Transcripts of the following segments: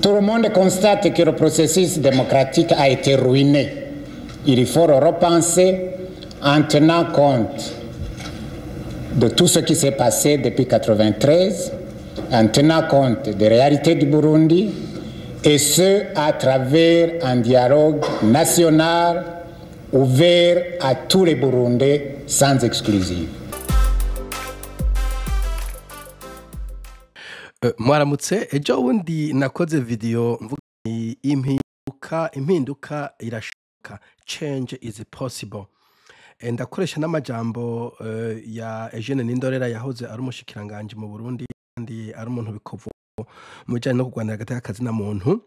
Tout le monde constate que le processus démocratique a été ruiné. Il faut le repenser en tenant compte de tout ce qui s'est passé depuis 1993, en tenant compte des réalités du Burundi, et ce, à travers un dialogue national ouvert à tous les Burundais sans exclusive. Mwaramutse. Ejo bundi nakoze video mvuga nti impinduka irashoboka, change is possible. Ndakoresha n'amajambo ya Eugene Nindorera, yahoze ari umushikiranganji mu Burundi kandi ari umuntu bikovu mu bijanye no kurwanira agateka kazina muntu,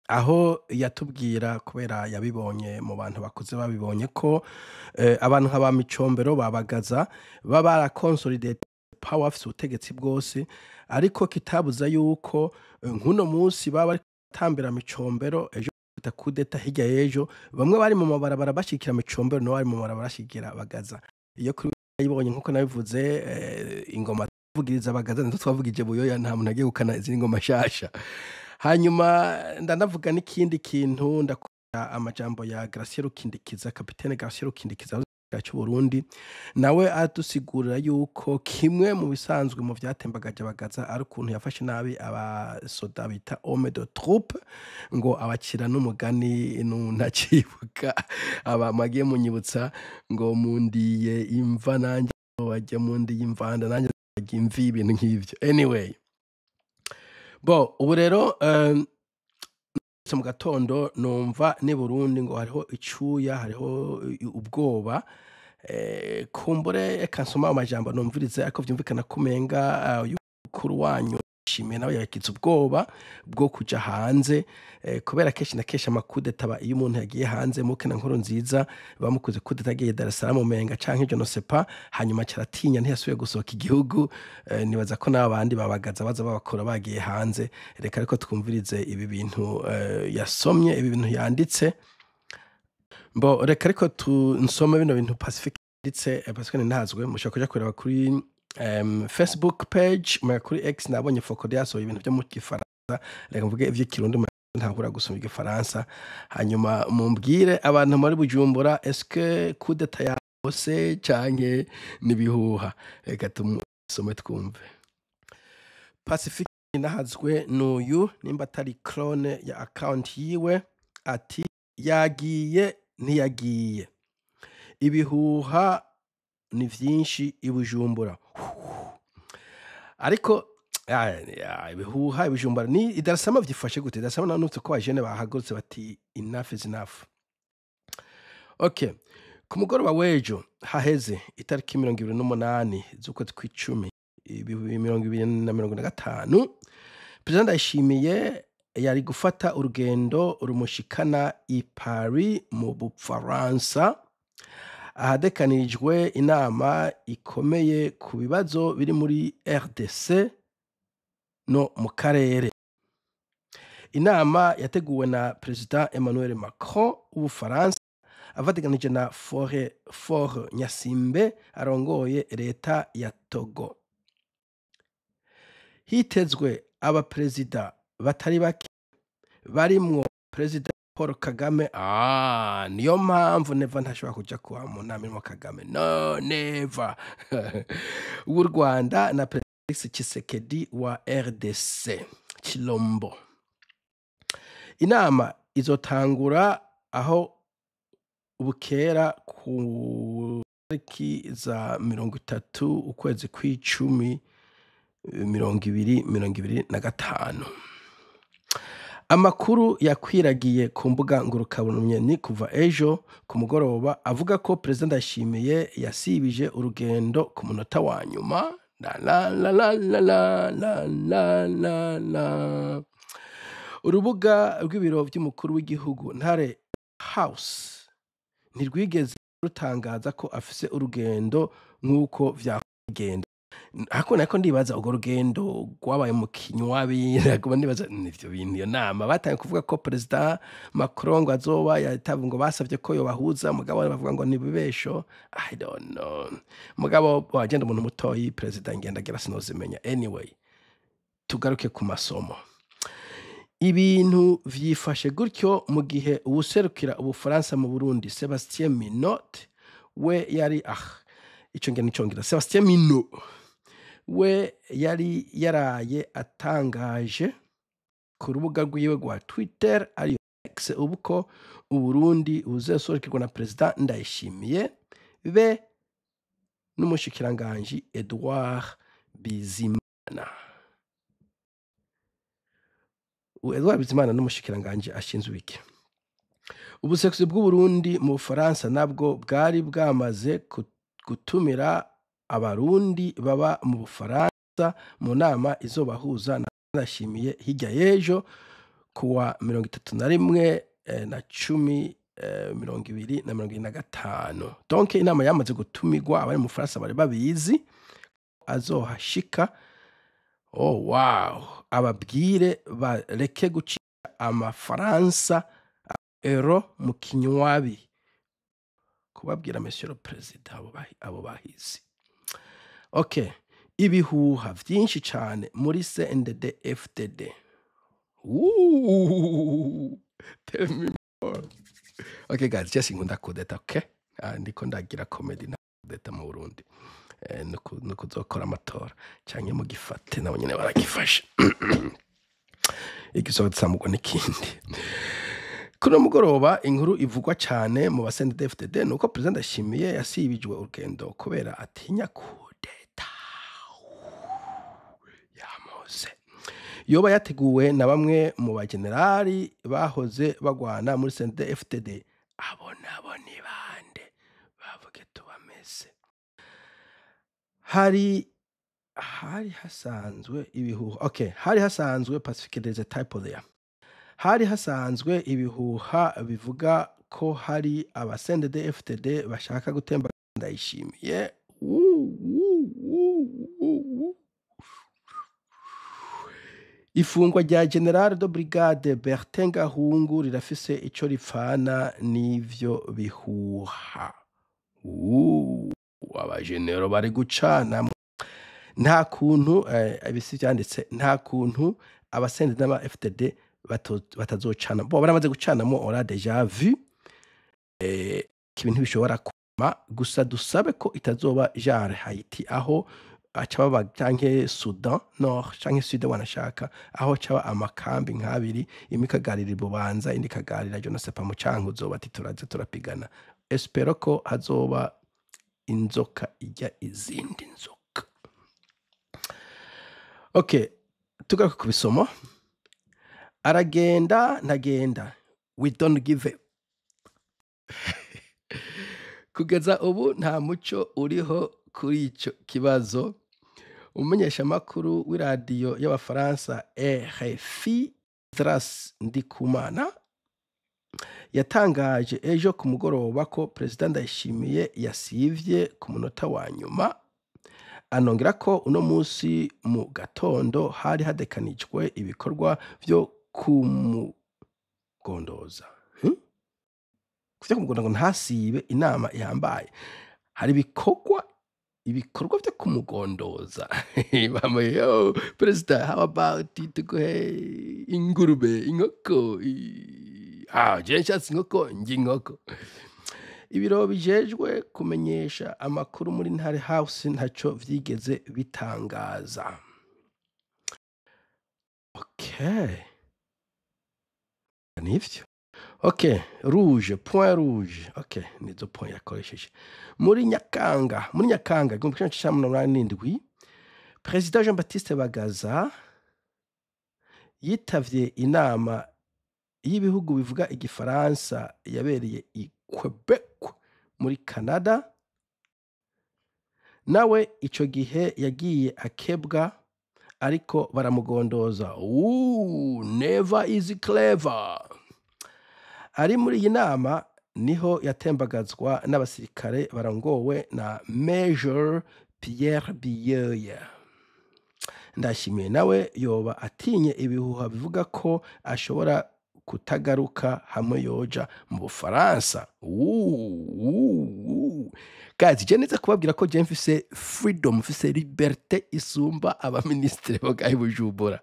aho yatubwira, kubera yabibonye mu bantu bakuze, babibonye ko abantu nka ba Micombero, babagaza baba baraconsolidate power, bafise ubutegetsi bwose, ariko kitabuza yuko nk'uno munsi baba bari gutambira Micombero, ejo bita kudeta, hirya y'ejo bamwe bari mu mabarabara bashigikira Micombero, nabo bari mu mabarabara bashigikira Bagaza. Iyo kuri yibonye, nkuko nabivuze, ingoma tuvugiriza Bagaza nizo twavugije Buyoya, nta muntu agiye gukana izindi ngoma nshasha. Hanyuma ndanavuga n'ikindi kintu, ndakora amajambo ya Gratien Rukindikiza, kapitene Gratien Rukindikiza cy'u Burundi, nawe adusigurira yuko kimwe mu bisanzwe mu vyatembagaje Bagaza ari ukuntu yafashe nabi abasoda bita homme de troupe, ngo abacira n'umugani ntacibuka, aba mwagiye munyibutsa, ngo mundiye imva nanjye bajya mundiye imvanda nanjye bajya imvi, ibintu nk'ivyo. Anyway, bo ubu rero mu gatondo numva ni Burundi ngo hariho icuya, hariho ubwoba. Kumbure reka nsome amajambo numvirize, ariko vyumvikana ko umenga uyu mukuru wanyu Shimiye nawe yagize ubwoba bwo kuja hanze, kubera kenshi na kenshi amakudeta aba iyo umuntu yagiye hanze. Muke na nkuru nziza bamukoze kudeta agiye Dar es Salaam umenga canke je ne sais pas, hanyuma caratinya, ntiyasubiye gusohoka igihugu. Nibaza ko n'abandi babagaza baza babakora bagiye hanze. Reka ariko twumvirize ibi bintu yasomye, ibi bintu yanditse. Bo reka ariko nsome bino bintu Pacifique yanditse. Pacifique ntazwe, mushobora kuja kureba kuri Facebook page, maya kuri X nabonye Fokode yasohoye ibintu byo mu Gifaransa. Reka mvuge ivy'ikirundi, ntahura gusoma igifaransa. Hanyuma mumbwire abantu muri Bujumbura, est-ce que coup d'état yose canke nibihuha? Reka tumusome twumve. Pacifique nahazwe n'uyu, nimba atari clone ya account yiwe, ati: "Yagiye ntiyagiye, ibihuha ni vyinshi i Bujumbura." Ariko ibihuha i Bujumbura ni i Dar es Salaam vyifashe gute? Dar es Salaam nanutse ko abajene bahagurutse bati "Enough is enough." Okay, ku mugoroba w'ejo haheze, itariki 28 z'ukwezi kw'icumi 2025, Perezida Ndayishimiye yari gufata urugendo rumushikana i Paris mu Bufaransa, ahadekanirijwe inama ikomeye ku bibazo biri muri RDC no mu karere. Inama yateguwe na Perezida Emmanuel Macron w'Ubufaransa avatikanije na Faure Gnassingbé arongoye leta ya Togo. Hitezwe abaperezida batari bake barimwo Perezida Paul Kagame. Ah, niyo mpamvu Neva ntashobora kuja kuba mu nama irimwo Kagame, no Neva w'u Rwanda na Perezida Felix Tshisekedi wa RDC Chilombo. Inama izotangura aho bukera ku tariki za 30 ukwezi kw'icumi 2025. Amakuru yakwiragiye ku mbuga ngurukanabumenyi kuva ejo ku mugoroba avuga ko Perezida Ndayishimiye yasibije urugendo ku munota wa nyuma. La la la la la la la la la la. Urubuga rw'ibiro vy'umukuru w'igihugu, Ntare House, ntirwigeze rutangaza ko afise urugendo nk'uko vyagenda. Ariko nako ndibaza urwo rugendo rwabaye mu kinywabi. Naguma nibaza nivyo bintu, iyo nama batangiye kuvuga ko Perezida Macron ngo azoba yitaba, ngo basavye ko yobahuza, mugabo bavuga ngo ni ibibesho. I don't know, mugabo wagenda umuntu mutoyi, Perezida ngendagira sinozimenya. Anyway, tugaruke ku masomo. Ibintu vyifashe gutyo mu gihe uwuserukira Ubufaransa mu Burundi, Sebastien Minot, we yari ico ngira nicongereza, Sebastien Minot we yari yaraye atangaje ku rubuga rwiwe rwa Twitter, ariyo X ubu, ko Uburundi buzoserukirwa na Perezida Ndayishimiye be n'umushikiranganji Edouard Bizimana. Edouard Bizimana n'umushikiranganji ashinzwe iki? Ubuserukizi bw'Uburundi mu Bufaransa nabwo bwari bwamaze gutumira Abarundi baba mu Bufaransa mu nama izobahuza na Ndayishimiye hirya y'ejo kuwa 31 na 10 2025. Donc inama yamaze gutumirwa, abari mu Bufaransa bari babizi azohashika. Oh wow, ababwire bareke gucika amafaransa euro mu kinywabi, kubabwira monsieur le président abo bahizi. Okay, ibihuha vyinshi cane muri CNDD FDD. Ooh, tell me more. Okay guys, just inkunda kudeta, okay? Ndiko ndagira comedy na kudeta mu Burundi. Nuko uzokora amatora canke mugifate, nabo nyene baragifashe. Igisohotse n'ikindi. Kuri uno mugoroba, inkuru ivugwa cane mu ba CNDD-FDD nuko Perezida Ndayishimiye yasibijwe urugendo kubera atinya kudeta yamose yoba yateguwe na bamwe mu bagenerali bahoze bagwana muri CNDD-FDD. Abo nabo ni bande? Bavuge tubameze. Hari hasanzwe ibihuha, okay, hari hasanzwe, Pacific, there's a typo there. Hari hasanzwe ibihuha bivuga ko hari aba CNDD-FDD bashaka gutemba Ndayishimiye. Wuu, wuu, wuu, wuu, wuu. Ifungwa rya General de Brigade Bertin Gahungu rirafise ico ripfana n'ivyo bihuha. Abagenero bari gucana nta kuntu ibisi vyanditse, nta kuntu aba CNDD n'aba FDD batazocana. Bo baramaze gucanamo, on a déjà vu ibintu bishobora kuma gusa. Dusabe ko itazoba genre Haiti, aho aca baba, canke Sudan Nord canke Sud wanashaka, aho caba amakambi nk'abiri, imwe ikagarira i Bubanza, indi ikagarira, je ne sais pas, mu Cankuzo, bati turaza turapigana. Espero ko hazoba inzoka irya izindi nzoka. Okay, tugaruke ku bisomo. Aragenda ntagenda, we don't give a. Kugeza ubu nta muco uriho kuri ico kibazo. Umumenyeshamakuru w'iradiyo y'Abafaransa RFI, Dras Ndikumana, yatangaje ejo ku mugoroba ko Perezida Ndayishimiye yasivye ku munota wa nyuma, anongera ko uno munsi mu gatondo hari hadekanijwe ibikorwa vyo kumugondoza. Kuvyo kumugondoza ngo ntasibe inama ihambaye. Hari ibikorwa vyo kumugondoza. Bamwe, yo perezida, how about tuguhe ingurube, inkoko? Je nshatse inkoko, ndya inkoko. Ibiro bijejwe kumenyesha amakuru muri Ntare House ntaco vyigeze bitangaza. Okay, nivyo. Okay, rouge, point rouge. Okay, nizo point yakoresheje. Muri Nyakanga 1987, Perezida Jean Baptiste Bagaza yitavye inama y'ibihugu bivuga igifaransa yabereye i Quebec muri Canada. Nawe ico gihe yagiye akebwa, ariko baramugondoza. Ooh, never is clever. Ari muri iyi nama niho yatembagazwa n'abasirikare barongowe na Major Pierre Biyoya. Ndashimiye nawe yoba atinye ibihuha bivuga ko ashobora kutagaruka hamwe yoja mu Bufaransa. Ooh, ooh. Guys, je neza kubabwira ko je mfise freedom, mfise liberté isumba abaministre bo ngaha i Bujumbura.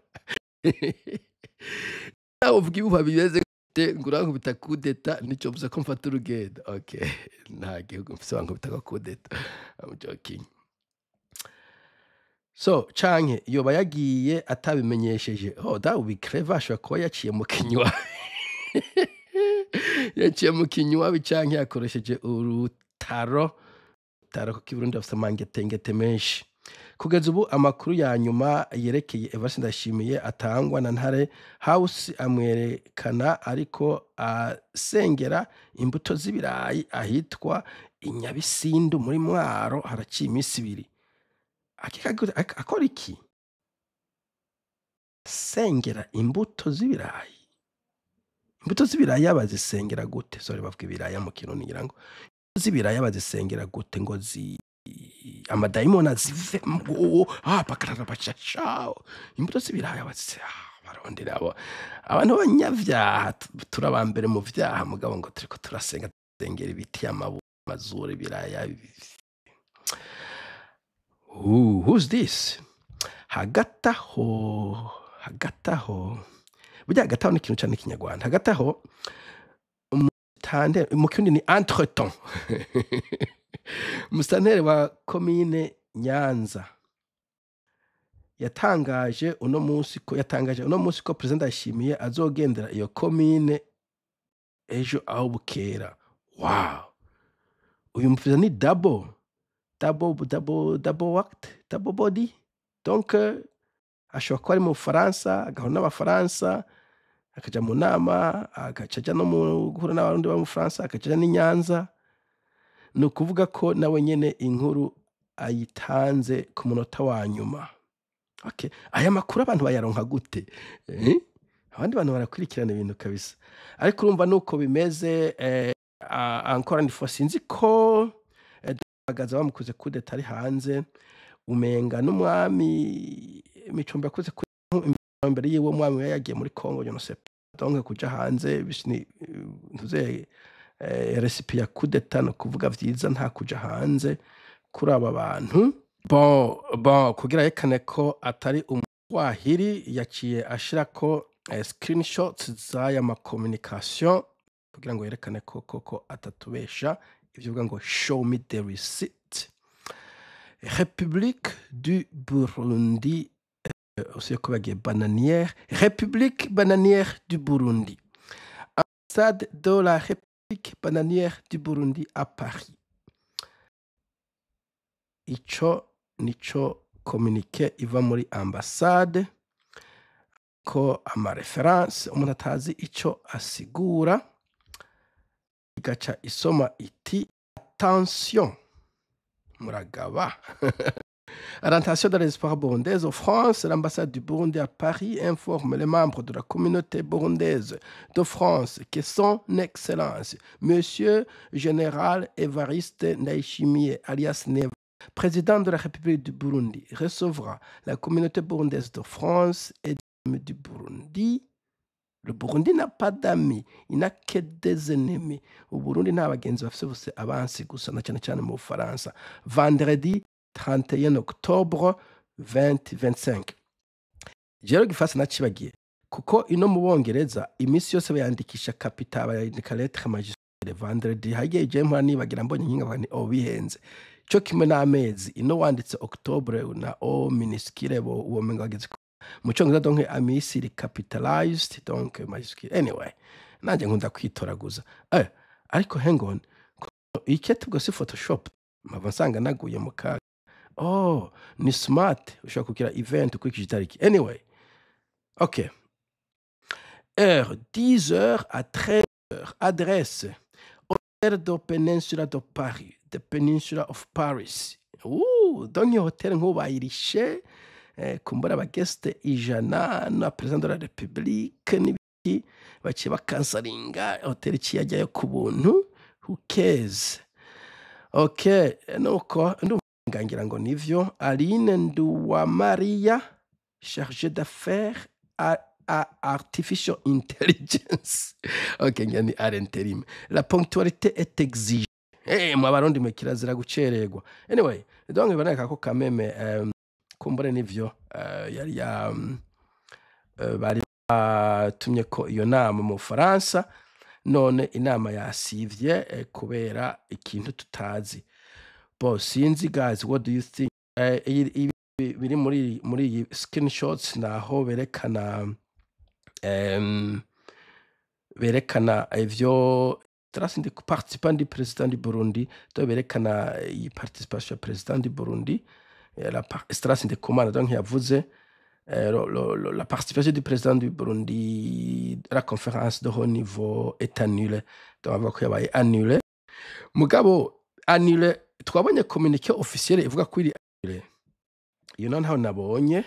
Nawe uvuga ibihuha bimeze gute ngo urankubita kudeta, nico ko mfata urugendo. Okay, nta gihugu mfise bankubita ko kudeta. I'm joking. So canke yoba yagiye atabimenyesheje. Oh, that would be clever. Ashobora kuba yaciye mu kinywa, yaciye mu kinywa, canke yakoresheje urutaro taro, kuko i Burundi bafise amangetengete menshi. Kugeza ubu, amakuru ya nyuma yerekeye Evariste Ndayishimiye atangwa na Ntare House amwerekana ariko asengera imbuto z'ibirayi ahitwa i Nyabisindu muri Mwaro. Haraciye iminsi 2. Akora iki? Sengera imbuto z'ibirayi. Imbuto z'ibiraya bazisengera gute? Sorry, bavuga ibiraya mu Kirundi, ngira ngo z'ibiraya bazisengera gute ngo zi amadayimoni azivemo? Ah, bakarara bashasha imbuto z'ibiraya bazise. Ah, barondera abo abantu b'abanyavyaha. Turabambere mu vyaha, mugabo ngo turiko turasenga, sengera ibiti, amabuye, amazuru, ibiraya. Ooh, who's this? Hagati aho, hagati aho, burya hagati aho ni ikintu cane Ikinyarwanda. Hagati aho, umutante mu Kirundi ni entre-temps, umusitanteri wa komine Nyanza yatangaje uno munsi ko Perezida Ndayishimiye azogendera iyo komine ejo aho bukera. Wow, uyu muperezida ni double double double double what, double body. Donc ashobora kuba ari mu Bufaransa, agahura n'Abafaransa, akaja mu nama, agaca aja no mu guhura n'Abarundi bo mu Bufaransa, agaca aja n'i Nyanza. Ni ukuvuga ko nawe nyene inkuru ayitanze ku munota wa nyuma. Okay. Aya makuru abantu bayaronka gute, eh? Abandi bantu barakurikirana ibintu kabisa, ariko urumva nuko bimeze. Encore une fois, sinzi ko Bagaza bamukoze kudeta ari hanze. Umenga n'umwami Micombe yakoze imbere yiwe, umwami we yagiye muri Congo, je ne sais pas. Donc kuja hanze ni ntuze recipe ya kudeta, no kuvuga vyiza nta kuja hanze kuri aba bantu. Bon, kugira yerekane ko atari umwahiri, yaciye ashirako screenshots z'aya ma communication kugira ngo yerekane ko koko atatubesha. Ivyo bivuga ngo "Show me the receipt." République du Burundi, aussi ko bagiye bananière, République bananière du Burundi, ambassade de la République bananière du Burundi à Paris. Ico nico communiqué iva muri ambassade, ko ama référence umuntu atazi ico asigura. Igaca isoma iti: "Attention, muragaba. À l'intention de la diaspora burundaise en France, l'ambassade du Burundi à Paris informe les membres de la communauté burundaise de France que son Excellence, Monsieur Général Évariste Ndayishimiye, alias Neva, président de la République du Burundi, recevra la communauté burundaise de France et du Burundi." Le Burundi n'a pas d'amis, il n'a que des ennemis. Uburundi nta bagenzi bafise, bose abansi gusa, na cyane cyane mu Bufaransa. Vendredi 31 octobre 2025. Rero gifasi nacibagiye, kuko ino mu Bongereza iminsi yose bayandikisha capital, bayandika lettre majuscule. Vendredi hagiye je mpora nibagira, mbonye nkinga bani oh bihenze. Cyo kimwe n'amezi, ino wanditse octobre na o minuscule, bo uwo menga wageze mu Cyongereza. Donc amisi iri capitalized, donc majuscule. Anyway, nanjye nkunda kwitoraguza, ariko hang on, ikete ubwo si Photoshop? Mpava nsanga naguye mu kaga. Oh, ni smart, ushobora kugira event ukurikije itariki. Anyway, ok. Heure 10h à 13h. Adresse: Hôtel de Peninsula de Paris, the Peninsula of Paris. Ouh, donc iyo hotel nk'ubu bayirishe kumbura aba guests 100 na président de la République n'ibiki, baciye bakansaringa hotel, iciye ajyayo ku buntu. Who cares? Ok, nuko ndumva ngira ngo nivyo. Aline Nduwamariya, chargée d'affaires à artificial intelligence. Ok, ngira ni à l'intérim. La ponctualité est exigée. Hey, mu Abarundi mwe kirazira gucererwa. Anyway, donc biboneka ko kameme kumbure nivyo, yari ya bari Batumye ko iyo nama mu Bufaransa, none inama yasivye kubera ikintu tutazi. Bo sinzi guys, what do you think? Ibi biri muri iyi screenshots naho berekana berekana ivyo Trace ndi participant du président du Burundi, donc berekana iyi participation ya président du Burundi, Esdras Ndikumana. Donc yavuze la participation du président du Burundi à la conférence de haut niveau est annulée. Donc bavuga ko yabaye annulée, mugabo annulée twabonye communiqué officiel ivuga ko iri annulée. Iyo naho ntaho nabonye.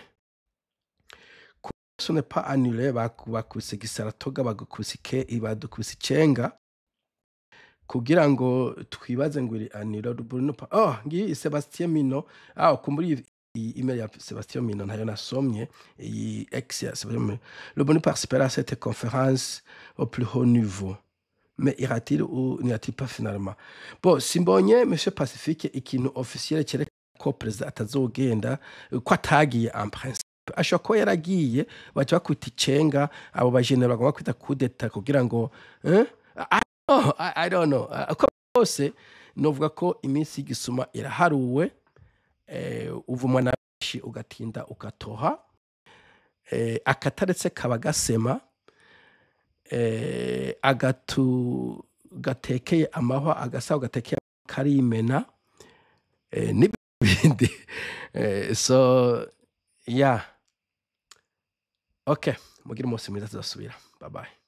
Ce n'est pas annulé. Bakubise gisaratoga, bagukubise ike, badukubise icenga kugira ngo twibaze ngo iri annulé. Bruno oh, ngiyi Sebastien Mino. Ah, kumburi iyi email ya Sebastien Mino ntayo nasomye, iyi ex ya Sebastien Mino. Le Burundi participera à cette conférence au plus haut niveau, mais ira-t-il ou n'ira-t-il pas finalement? Bon, simbonye, monsieur Pacifique, ikintu officiel cyereka ko perezida atazogenda, ko atagiye. En principe ashobora kuba yaragiye, baca bakwita icenga abo bajenera bagomba kwita kudeta kugira ngo eh? I don't know. Uko bose novuga ko iminsi y'igisuma iraharuwe, uvumwa na benshi ugatinda ugatoha, akataretse kaba gasema, agatu gatekeye amahwa, agasaho gatekeye karimena, n'ibindi. So yeah, okay, mugire umunsi mwiza, tuzasubira. Bye bye.